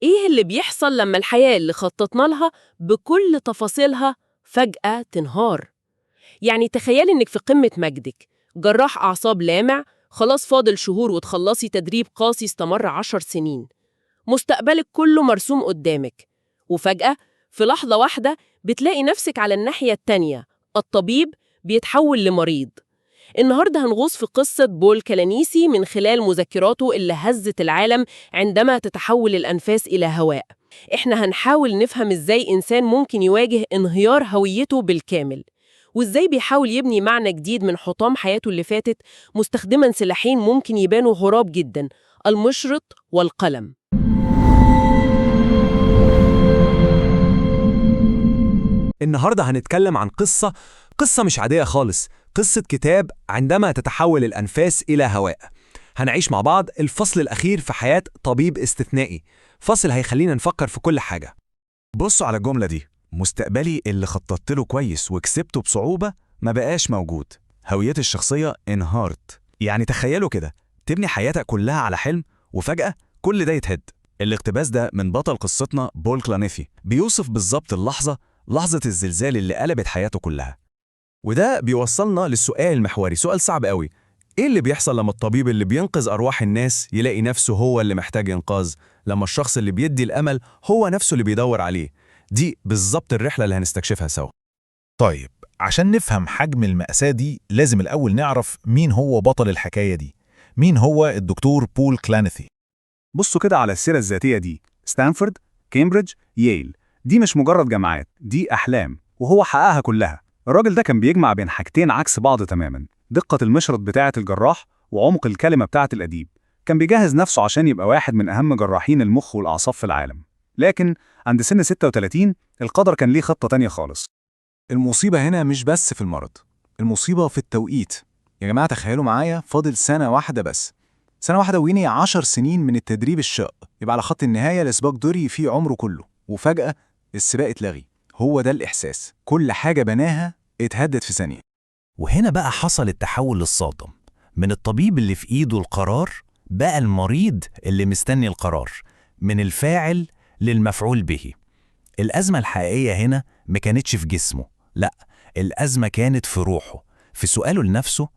إيه اللي بيحصل لما الحياة اللي خططنا لها بكل تفاصيلها فجأة تنهار؟ يعني تخيلي إنك في قمة مجدك، جراح أعصاب لامع، خلاص فاضل شهور وتخلصي تدريب قاسي استمر 10 سنين، مستقبلك كله مرسوم قدامك، وفجأة في لحظة واحدة بتلاقي نفسك على الناحية التانية، الطبيب بيتحول لمريض. النهاردة هنغوص في قصة بول كلانيسي من خلال مذكراته اللي هزت العالم، عندما تتحول الأنفاس إلى هواء. إحنا هنحاول نفهم إزاي إنسان ممكن يواجه انهيار هويته بالكامل، وإزاي بيحاول يبني معنى جديد من حطام حياته اللي فاتت، مستخدما سلاحين ممكن يبانوا غراب جدا، المشرط والقلم. النهاردة هنتكلم عن قصة مش عادية خالص، قصة كتاب عندما تتحول الأنفاس إلى هواء. هنعيش مع بعض الفصل الأخير في حياة طبيب استثنائي، فصل هيخلينا نفكر في كل حاجة. بصوا على الجملة دي: مستقبلي اللي خططت له كويس وكسبته بصعوبة ما بقاش موجود، هويتي الشخصية انهارت. يعني تخيلوا كده، تبني حياتك كلها على حلم وفجأة كل ده يتهد. الاقتباس ده من بطل قصتنا بول كلانيثي، بيوصف بالظبط اللحظة، لحظة الزلزال اللي قلبت حياته كلها. وده بيوصلنا للسؤال المحوري، سؤال صعب قوي: ايه اللي بيحصل لما الطبيب اللي بينقذ ارواح الناس يلاقي نفسه هو اللي محتاج انقاذ؟ لما الشخص اللي بيدي الامل هو نفسه اللي بيدور عليه؟ دي بالظبط الرحله اللي هنستكشفها سوا. طيب، عشان نفهم حجم المأساة دي لازم الأول نعرف مين هو بطل الحكاية دي، مين هو الدكتور بول كلانيثي. بصوا كده على السيرة الذاتية دي: ستانفورد، كامبريدج، ييل. دي مش مجرد جامعات، دي أحلام، وهو حققها كلها. الراجل ده كان بيجمع بين حاجتين عكس بعض تماما: دقة المشرط بتاعة الجراح وعمق الكلمة بتاعة الأديب. كان بيجهز نفسه عشان يبقى واحد من أهم جراحين المخ والأعصاب في العالم، لكن عند سن 36 القدر كان ليه خطة تانية خالص. المصيبة هنا مش بس في المرض، المصيبة في التوقيت. يا جماعة تخيلوا معايا، فاضل سنة واحدة بس، سنة واحدة وينهي 10 سنين من التدريب الشاق، يبقى على خط النهاية لسباق جري فيه عمره كله، وفجأة السباق اتلغي. هو ده الإحساس، كل حاجة بناها اتهدت في ثانية. وهنا بقى حصل التحول الصادم، من الطبيب اللي في إيده القرار بقى المريض اللي مستني القرار، من الفاعل للمفعول به. الأزمة الحقيقية هنا ما كانتش في جسمه، لا، الأزمة كانت في روحه، في سؤاله لنفسه: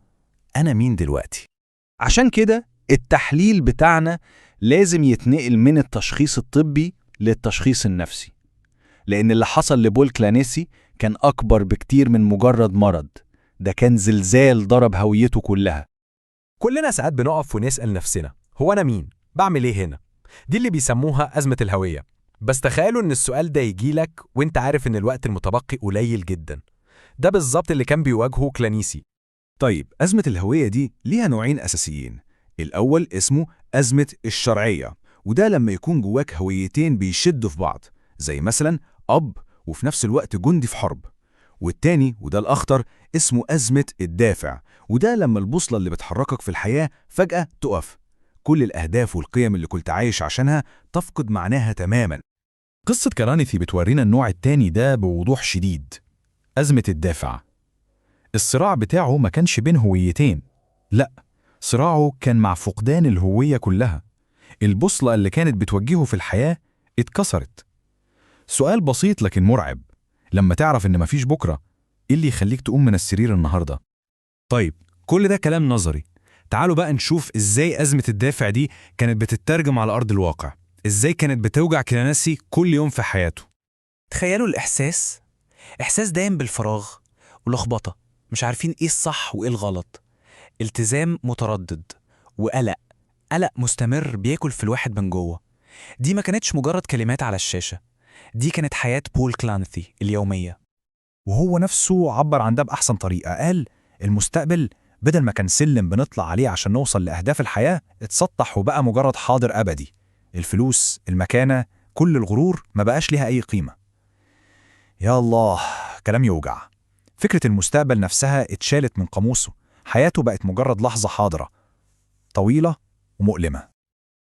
أنا مين دلوقتي؟ عشان كده التحليل بتاعنا لازم يتنقل من التشخيص الطبي للتشخيص النفسي، لأن اللي حصل لبول كلانيسي كان أكبر بكتير من مجرد مرض، ده كان زلزال ضرب هويته كلها. كلنا ساعات بنقف ونسأل نفسنا: هو أنا مين؟ بعمل إيه هنا؟ دي اللي بيسموها أزمة الهوية. بس تخيلوا إن السؤال ده يجيلك وإنت عارف إن الوقت المتبقي قليل جدا. ده بالظبط اللي كان بيواجهه كلانيسي. طيب، أزمة الهوية دي ليها نوعين أساسيين. الأول اسمه أزمة الشرعية، وده لما يكون جواك هويتين بيشدوا في بعض، زي مثلا أب وفي نفس الوقت جندي في حرب. والتاني، وده الأخطر، اسمه أزمة الدافع، وده لما البوصلة اللي بتحركك في الحياة فجأة تقف، كل الأهداف والقيم اللي كنت عايش عشانها تفقد معناها تماما. قصة كلانيثي بتورينا النوع التاني ده بوضوح شديد، أزمة الدافع. الصراع بتاعه ما كانش بين هويتين، لا، صراعه كان مع فقدان الهوية كلها. البوصلة اللي كانت بتوجهه في الحياة اتكسرت. سؤال بسيط لكن مرعب: لما تعرف إن مفيش بكرة، إيه اللي يخليك تقوم من السرير النهاردة؟ طيب، كل ده كلام نظري. تعالوا بقى نشوف إزاي أزمة الدافع دي كانت بتترجم على أرض الواقع، إزاي كانت بتوجع كلاناسي كل يوم في حياته. تخيلوا الإحساس، إحساس دايم بالفراغ ولخبطة، مش عارفين إيه الصح وإيه الغلط، التزام متردد، وقلق، قلق مستمر بياكل في الواحد من جوه. دي ما كانتش مجرد كلمات على الشاشة، دي كانت حياة بول كلانثي اليومية. وهو نفسه عبر عن ده بأحسن طريقة، قال: المستقبل بدل ما كان سلم بنطلع عليه عشان نوصل لأهداف الحياة، اتسطح وبقى مجرد حاضر أبدي. الفلوس، المكانة، كل الغرور ما بقاش ليها أي قيمة. يا الله، كلام يوجع. فكرة المستقبل نفسها اتشالت من قاموسه، حياته بقت مجرد لحظة حاضرة طويلة ومؤلمة.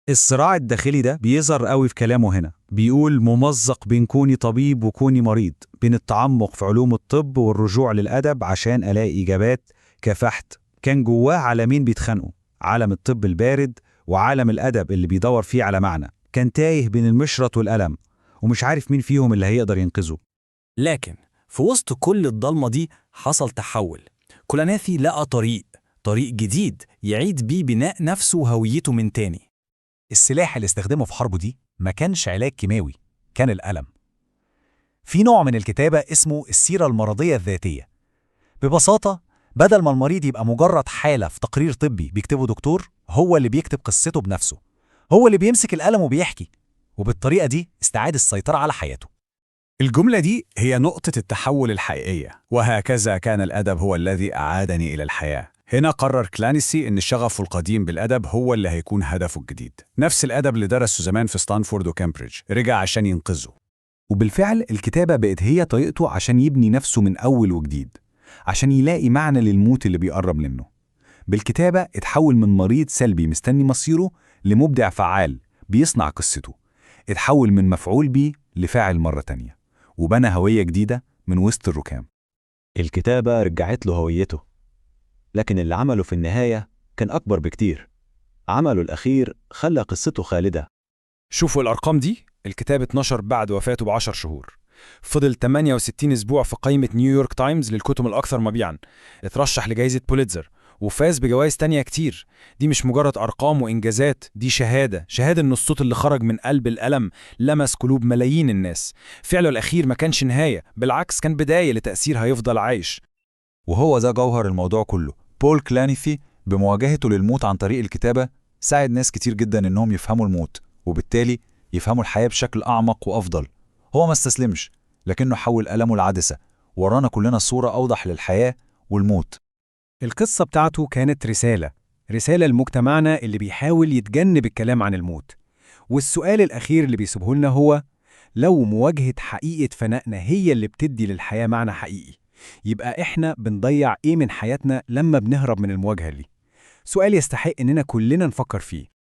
الصراع الداخلي ده بيظهر قوي في كلامه هنا، بيقول: ممزق بين كوني طبيب وكوني مريض، بين التعمق في علوم الطب والرجوع للأدب عشان ألاقي إجابات. كافحت. كان جواه عالمين بيتخانقوا، عالم الطب البارد وعالم الأدب اللي بيدور فيه على معنى. كان تايه بين المشرط والقلم، ومش عارف مين فيهم اللي هيقدر ينقذه. لكن في وسط كل الضلمة دي حصل تحول. كلاناثي لقى طريق جديد يعيد بيه بناء نفسه وهويته من تاني. السلاح اللي استخدمه في حربه دي ما كانش علاج كيماوي، كان الألم. في نوع من الكتابة اسمه السيرة المرضية الذاتية. ببساطة، بدل ما المريض يبقى مجرد حالة في تقرير طبي بيكتبه دكتور، هو اللي بيكتب قصته بنفسه، هو اللي بيمسك القلم وبيحكي، وبالطريقة دي استعاد السيطرة على حياته. الجملة دي هي نقطة التحول الحقيقية، وهكذا كان الأدب هو الذي أعادني إلى الحياة. هنا قرر كلانسي إن شغفه القديم بالأدب هو اللي هيكون هدفه الجديد. نفس الأدب اللي درسه زمان في ستانفورد وكامبريدج رجع عشان ينقذه. وبالفعل الكتابة بقت هي طريقته عشان يبني نفسه من أول وجديد، عشان يلاقي معنى للموت اللي بيقرب منه. بالكتابة اتحول من مريض سلبي مستني مصيره لمبدع فعال بيصنع قصته. اتحول من مفعول بيه لفاعل مرة تانية، وبنى هوية جديدة من وسط الركام. الكتابة رجعت له هويته، لكن اللي عمله في النهاية كان أكبر بكتير. عمله الأخير خلى قصته خالدة. شوفوا الأرقام دي، الكتاب اتنشر بعد وفاته ب10 شهور. فضل 68 أسبوع في قائمة نيويورك تايمز للكتب الأكثر مبيعاً، اترشح لجائزة بوليتزر وفاز بجوائز تانية كتير. دي مش مجرد أرقام وإنجازات، دي شهادة، شهادة إن الصوت اللي خرج من قلب الألم لمس قلوب ملايين الناس. فعله الأخير ما كانش نهاية، بالعكس كان بداية لتأثير هيفضل عايش. وهو ده جوهر الموضوع كله. بول كلانيثي بمواجهته للموت عن طريق الكتابة ساعد ناس كتير جدا إنهم يفهموا الموت، وبالتالي يفهموا الحياة بشكل أعمق وأفضل. هو ما استسلمش، لكنه حول ألمه لعدسة، ورانا كلنا صورة أوضح للحياة والموت. القصة بتاعته كانت رسالة، رسالة لمجتمعنا اللي بيحاول يتجنب الكلام عن الموت. والسؤال الأخير اللي بيسيبه لنا هو: لو مواجهة حقيقة فنائنا هي اللي بتدي للحياة معنى حقيقي، يبقى إحنا بنضيع إيه من حياتنا لما بنهرب من المواجهة دي؟ سؤال يستحق إننا كلنا نفكر فيه.